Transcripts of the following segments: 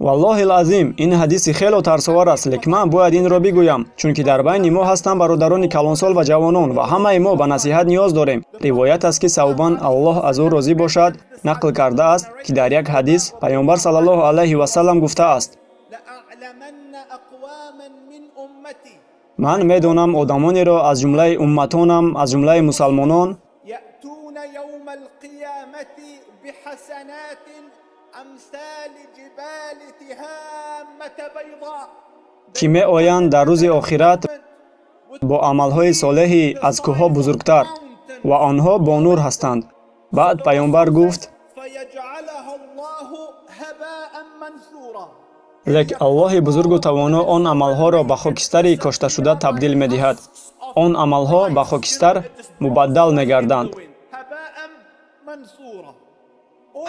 Валлоҳи лазим, ин ҳадиси хело тарсовар аст, лекин ман бояд инро бигӯям, чунки дар байни мо ҳастанд бародарони калонсол ва ҷавонон ва ҳамаи мо ба насиҳат ниёз дорем. Ривоят аст, ки Савбан, Аллоҳ аз ӯ розӣ бошад, нақл кардааст, ки дар як ҳадис Паёмбар саллаллоҳу алайҳи васаллам гуфтааст: لأعلمن أقواما من أمتي Ман медонам одамонеро аз ҷумлаи умматонам, аз ҷумлаи мусалмонон, يأتون يوم القيامة بحسنات أمثال جبال تهامة بيضاء ки меоянд дар рӯзи охират бо амалҳои солеҳи аз кӯҳҳо бузургтар ва онҳо бо нур ҳастанд. Баъд Паёмбар гуфт: فيجعلها الله هباء منثورا. Лек Аллоҳи бузургу тавоно он амалҳоро ба хокистари кошташуда табдил медиҳад. Он амалҳо ба хокистар мубаддал мегарданд. هباء منثورا.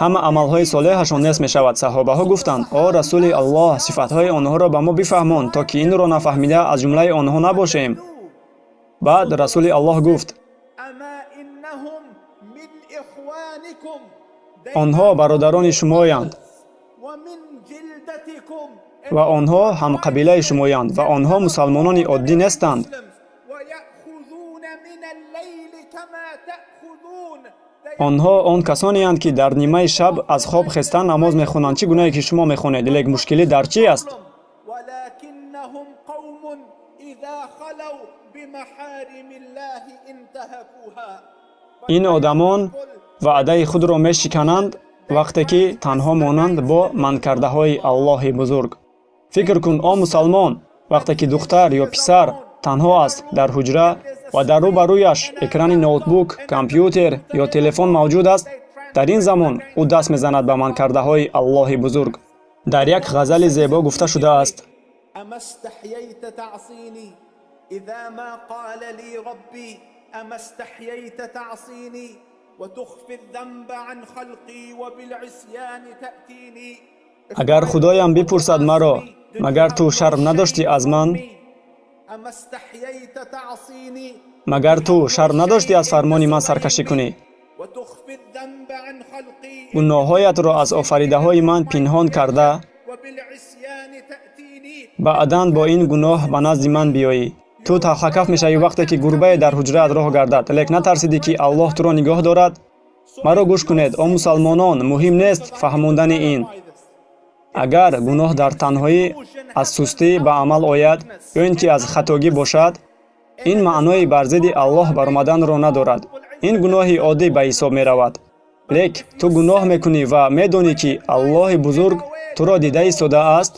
Ҳама амалҳои солеҳашон нест мешавад. Саҳобаҳо гуфтанд: «О Расули Аллоҳ, сифатҳои онҳоро ба мо бифаҳмон, то ки инро нафаҳмида аз ҷумлаи онҳо набошем». Баъд Расули Аллоҳ гуфт: أما إنهم من إخوانكم. Онҳо бародарони шумоянд ومن جلدتكم. ва онҳо ҳамқабилаи шумоянд ва онҳо мусалмонони оддӣ нестанд. ويأخذون من الليل كما تأخذون. Онҳо он касонеанд, ки дар нимаи шаб аз хоб хеста намоз мехонанд, чӣ гунае ки шумо мехонед. Лек мушкилӣ дар чӣ аст? ولكنهم قوم إذا خلوا بمحارم الله انتهكوها. Ин одамон ваъдаи худро мешикананд, вақте ки танҳо монанд бо манъкардаҳои Аллоҳи бузург. Фикр кун, о мусалмон, вақте ки духтар ё писар танҳо аст дар ҳуҷра ва дар рӯ ба рӯяш экрани ноутбук, компютер ё телефон мавҷуд аст, дар ин замон ӯ даст мезанад ба манъкардаҳои Аллоҳи бузург. Дар як ғазали зебо гуфта шудааст: أما استحييت تعصيني إذا ما قال لي ربي أما استحييت تعصيني وتخفي الذنب عن خلقي وبالعصيان تأتيني. Агар Худоям бипурсад маро: «Магар ту шарм надоштӣ аз ман? أما استحييت تعصيني Магар ту шарм надоштӣ аз фармони ман саркашӣ кунӣ, وتخفي الذنب عن خلقي гуноҳҳоятро аз офаридаҳои ман пинҳон карда, وبالعصيان تأتيني?» баъдан бо ин гуноҳ ба назди ман биёӣ? Ту талхакаф мешавӣ, вақте ки гурбае дар ҳуҷраат роҳ гардад, лек натарсидӣ, ки Аллоҳ туро нигоҳ дорад? Маро гӯш кунед, о мусалмонон, муҳим нест фаҳмондани ин. Агар гуноҳ дар танҳоӣ аз сустӣ ба амал ояд ё ин ки аз хатогӣ бошад, ин маънои бар зидди Аллоҳ баромаданро надорад. Ин гуноҳи оддӣ ба ҳисоб меравад. Лек ту гуноҳ мекунӣ ва медонӣ, ки Аллоҳи бузург туро дида истодааст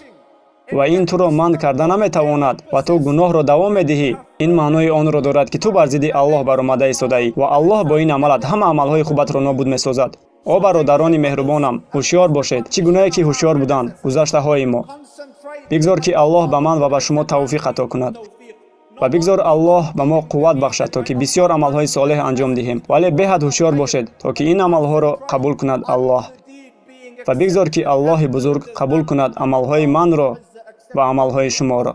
ва ин туро манъ карда наметавонад ва ту гуноҳро давом медиҳӣ, ин маънои онро дорад, ки ту бар зидди Аллоҳ баромада истодаӣ ва Аллоҳ бо ин амалат ҳама амалҳои хубатро нобуд месозад. О бародарони меҳрубонам, ҳушёр бошед, чӣ гунае ки ҳушёр буданд гузаштаҳои мо. Бигзор, ки Аллоҳ ба ман ва ба шумо тавфиқ ато кунад ва бигзор Аллоҳ ба мо қувват бахшад, то ки бисёр амалҳои солеҳ анҷом диҳем. Вале беҳад ҳушёр бошед, то ки ин амалҳоро қабул кунад Аллоҳ. Ва бигзор, ки Аллоҳи бузург қабул кунад амалҳои манро ва амалҳои шуморо.